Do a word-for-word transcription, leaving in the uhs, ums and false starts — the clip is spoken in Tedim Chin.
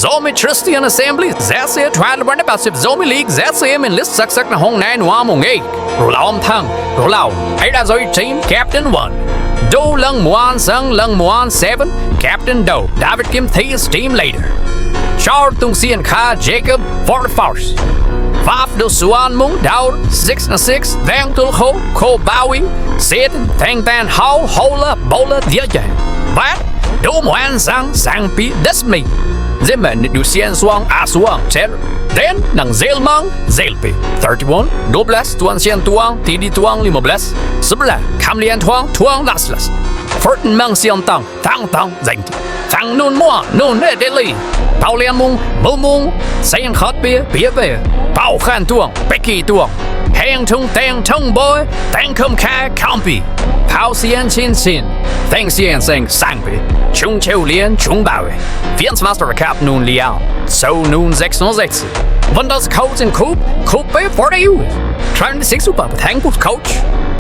Zomi Christian Assembly, Z C A twelve one pasip Zomi League, Z C A min list saksak na hong nai nuam ung ei. Rulaom Thang, Rulaom, Ada Zoi Team, Captain one. Do Lang Muan Sang, Lang Muan seven, Captain Do, David Kim This, Team Leader. Char Tung Sian Kha, Jacob, Fort Force. Vaf Do Suan Mung, Daur, six na six, Vang Tul Kho, Kho Bawi, Satan, Thang Tan Hau, Hola, Bola, Dia Jai. Vat, Do Muan Sang, Sang Pi, Desmi. Zemen, Du Sian Suang, A Suang, Ter. Den, Nang Zel Mang, Zel Pi. Thirty-one, Dobless, Tuan Sian Tuang, Tidi Tuang, Lima Bless. Sebelah, Kam Lian Tuang, Tuang Las Las. Fortin Mang Sian Tang, Tang Tang, Zeng. Thang Nun Muan, Nun Ne Deli. Pau Lian Mung, Mu Mung, Sayan Khot Bia, Bia Bia. Pau Khan Tuang, Peki Tuang. Heng Tung Teng Tung Boy, Teng Kum Ka Kampi. Pau Sian Chin Chin, Theng Sian Seng Sang Pi. Chung Cheu Lian, Chung Bawi. Fians Master Cup Nun Liao, So Nun Sechs Nun Sechs. Wonders Coach in Coop, Coop Bay forty U. Twenty-six Super Thank Coach.